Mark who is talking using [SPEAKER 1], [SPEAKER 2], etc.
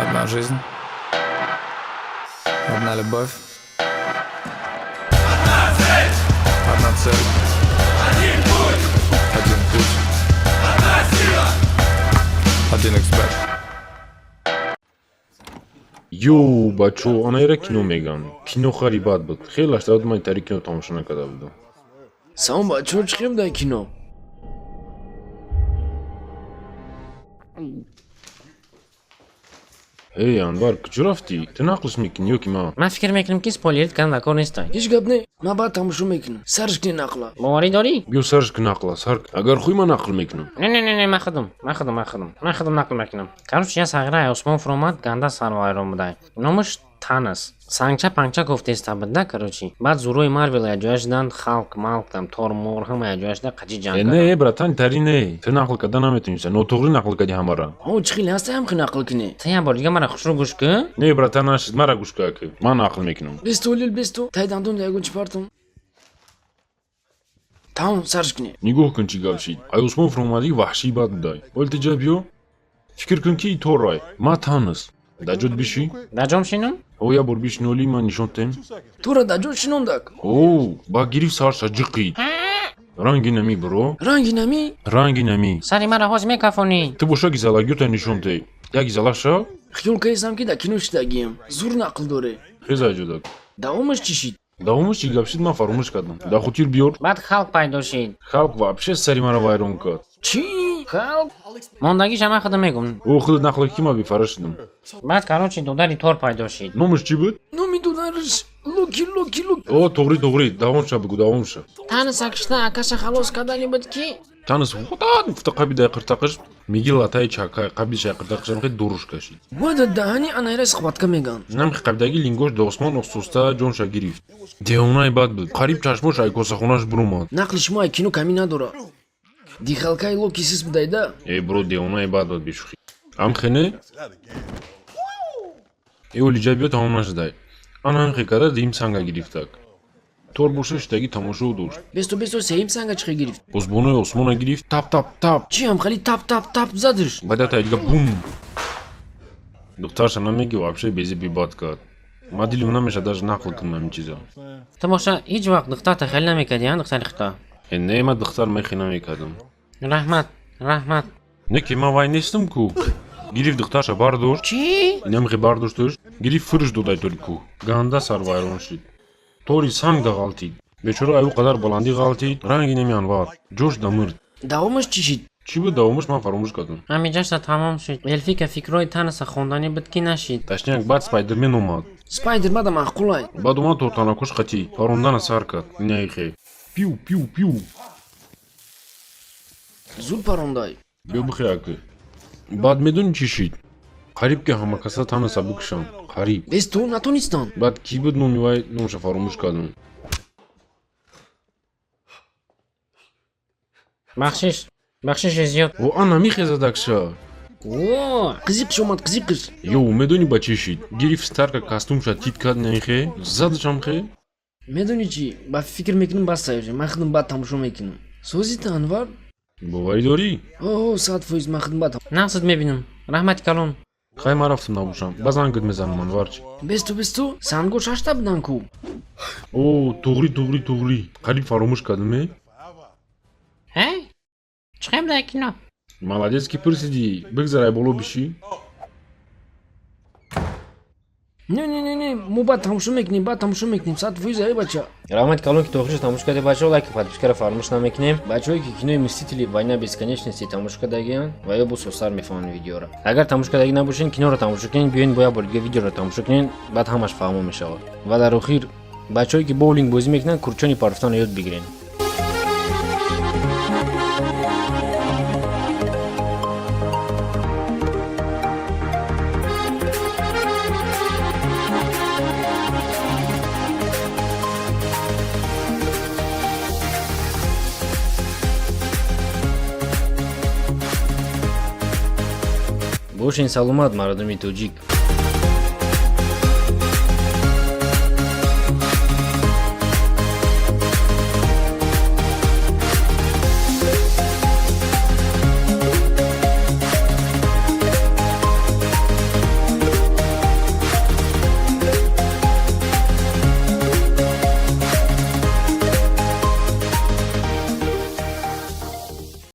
[SPEAKER 1] Одна жизнь. Одна любовь. Одна цель. Один путь. Один путь. Одна сила. Один эксперт.
[SPEAKER 2] Ё, бачо, анаира кино меган. Кино хари бад буд. Хеле аштарад, ман тари кино тамошо накарда будам.
[SPEAKER 3] Салом, бачаҳо, чӣ хел дар кино?
[SPEAKER 2] Эй, Анвар, куҷо рафтӣ? Ту нақлш мекунӣ ё ки ман?
[SPEAKER 4] Ман фикр мекунам, ки спойлерит кардан дар кор нестай.
[SPEAKER 3] Ҳеҷ гап не, ман баъд тамошо мекунам. Сарш кни нақла.
[SPEAKER 4] Боварӣ дорӣ?
[SPEAKER 2] Биё, сарш ки нақла, сар. Агар хуй, ман нақл мекунам.
[SPEAKER 4] Не, не, не, не, ман худам, ман худам, ман худам, ман худам нақл мекунам. Короче, я сағира осмон фуромад, ганда сарвайрон будай. Номаш Танос. Сангча пангча кофтеста буд да, короче. Баъд зурои Марвел яҷоя шуданд, Халк, Малк, там Тор, Мор, ҳама яҷоя шуда қачи ҷанг
[SPEAKER 2] Э,
[SPEAKER 4] карданд.
[SPEAKER 2] не, братан, тари не. Ту нақл карда наметонисти. Нотуғрӣ нақл кардӣ ҳамара.
[SPEAKER 3] Ҳо, чӣ хеле ҳастай, ҳам хел нақл кунӣ.
[SPEAKER 4] Ту як бор дига мара хушрӯ гӯш кун.
[SPEAKER 2] Не, братан, нашид, мара гӯш кун, аки. Ман нақл мекунам.
[SPEAKER 3] Бесто, лил, бесто, тай дандон ягон чӣ партом. Тамом, сарш кунӣ.
[SPEAKER 2] Нигоҳ кун, чӣ гап шид. Ай осмон фуромадӣ ваҳшӣ бад будай. Оли ту ҷа биё. Фикр кун, ки Торай. Ма Танос. Дар ҷот бишӣ?
[SPEAKER 4] Дар ҷом шинум?
[SPEAKER 2] О, як бор бишин, оли ман нишон тем.
[SPEAKER 3] Тура дар ҷо шинондак.
[SPEAKER 2] О, ба гирифт, сарша ҷиқид. Ранги нами, бро.
[SPEAKER 3] Ранги нами.
[SPEAKER 2] Ранги нами.
[SPEAKER 4] Сари мара ҳоз мекафонӣ.
[SPEAKER 2] Ту боша, гизалагиёта нишон те. Як гизалаша?
[SPEAKER 3] Хиёл кардистам, ки дар кино шидагиям. Зур нақл доре.
[SPEAKER 2] Хеза ҷудак.
[SPEAKER 3] Давомаш чӣ шид?
[SPEAKER 2] Давомаш чӣ гап шид, ман фаромӯш кардам. Дар хотир биёр.
[SPEAKER 4] Баъд Халк пайдо шид.
[SPEAKER 2] Халк вообще сари маро вайрон кард.
[SPEAKER 3] Чӣ? Халк?
[SPEAKER 4] Мондагиша ман худам мегум.
[SPEAKER 2] О, худат нақл, ки ман бефара шудам.
[SPEAKER 4] Баъд, короче, додари Тор пайдо шид.
[SPEAKER 2] Номаш чӣ буд?
[SPEAKER 3] Номи додараш Локи, Локи, Локи.
[SPEAKER 2] О, туғрӣ, туғрӣ, давомша бигӯ, давомша.
[SPEAKER 4] Таноса кишта акаша халос кардани буд, ки
[SPEAKER 2] Танос худат гуфта, қабидаи қиртақиш миги латаи чакай қабишай қиртақишам хе дуруш кашид.
[SPEAKER 3] Ва дар даҳани анаира схватка меган.
[SPEAKER 2] Намхи қабидаги лингош до осмон осуста ҷонша гирифт. Девонаи бад буд. Қариб чашмош ай косахонаш буромад.
[SPEAKER 3] Нақли шумо ай кино камӣ надора. Дихалкаи Локи сис будайда.
[SPEAKER 2] Э, бро, девонаи бад буд, бешухӣ. Амхе не? Э, оли ҷа биё, тамом нашудай. Ана ҳамхе карда дим санга гирифтак. Тор боша шидаги тамошо дошт.
[SPEAKER 3] Бесто, бесто, сеюм санга чӣ хел гирифт?
[SPEAKER 2] Посбонои осмона гирифт, тап, тап, тап.
[SPEAKER 3] Чӣ ҳам хали тап, тап, тап задиш?
[SPEAKER 2] Баъд дига бум. Духтарша намеги, вообще бези бибад кард. Ма дилим намеша даже нақл кунам ҳамин чиза.
[SPEAKER 4] Ту боша ҳеҷ вақт духтарта хеле намекардӣ, а, духтари худо?
[SPEAKER 2] Э, не, ман духтар мехе намекардам.
[SPEAKER 4] Раҳмат, раҳмат.
[SPEAKER 2] Не, ки ман вай нестам ку. Гирифт, духтарша бардошт.
[SPEAKER 4] Чӣ?
[SPEAKER 2] Намхе бардоштуш, гирифт, фурш додай тори кӯҳ. Ганда сарвайрон шид. Тори санг да ғалтид. Бечора ай ӯ қадар баландӣ ғалтид, ранги неми Анвар. Ҷош да мурд.
[SPEAKER 3] Давомаш чӣ шид?
[SPEAKER 2] Чӣ буд давомаш, ман фаромӯш кардам.
[SPEAKER 4] Ҳамиҷашта тамом шуд. Эльфика фикрҳои Таноса хонданӣ буд, ки нашид.
[SPEAKER 2] Точняк, баъд Спайдермен омад.
[SPEAKER 3] Спайдермада маъқулай.
[SPEAKER 2] Баъд омад, тортанакош қатӣ парондана сар кард. Инаихе. Пиу, пиу, пиу.
[SPEAKER 3] Зуд парондай.
[SPEAKER 2] Биё бихе, аки. Баъд медонӣ чӣ шид? Қариб ки ҳамакаса Таноса бикушанд. Қариб.
[SPEAKER 3] Бесто, натонистанд.
[SPEAKER 2] Баъд кӣ буд номи вай, номаша фаромӯш кардам.
[SPEAKER 4] Бахшиш, бахшиши зиёд.
[SPEAKER 2] О, ана михезадакша.
[SPEAKER 4] О.
[SPEAKER 3] Қизиқш омад, қизиқш.
[SPEAKER 2] Ё, медонӣ ба чӣ шид? Гирифт, Старка костюмша тит кард, наихе, задашамхе.
[SPEAKER 3] Медонӣ чӣ, ба фикр мекунам, бас саёжа, ман худам баъд тамошо мекунам. Созита, Анвар.
[SPEAKER 2] Боварӣ дорӣ?
[SPEAKER 3] О, 100%, ман худам баъд.
[SPEAKER 4] Нақсат мебинам, раҳмати калон.
[SPEAKER 2] Хай, ман рафтам, набошам. Ба зангат мезанам, Анварчи.
[SPEAKER 3] Бесто, бесто, санго шашта будан ку.
[SPEAKER 2] О, туғрӣ, туғрӣ, туғрӣ. Қариб фаромӯш кардам, э?
[SPEAKER 4] Ҳе, чӣ хел дар кино?
[SPEAKER 2] Молодец, ки пурсидӣ. Бигзар, ай боло бишӣ.
[SPEAKER 3] Не, не, не, не, мо баъд тамошо мекунем, баъд тамошо мекунем, 100%, ай бача.
[SPEAKER 4] Раҳмати калон, ки то охирша тамошо кардед, бачаҳо. Лайку подпискаро фаромӯш намекунем. Бачаҳое, ки кинои Мстители Война бесконечности тамошо кардагианд, ва ё бо сосар мефаҳманд видеоро. Агар тамошо кардагӣ набошед, киноро тамошо кунед, биёед, бо як бор дига видеоро тамошо кунед, баъд ҳамаш фаҳмо мешавад. Ва дар охир, бачаҳое, ки боулинг бозӣ мекунанд, курчони парфтанро ёд бигиред. Бошен саломат, мардуми тоҷик.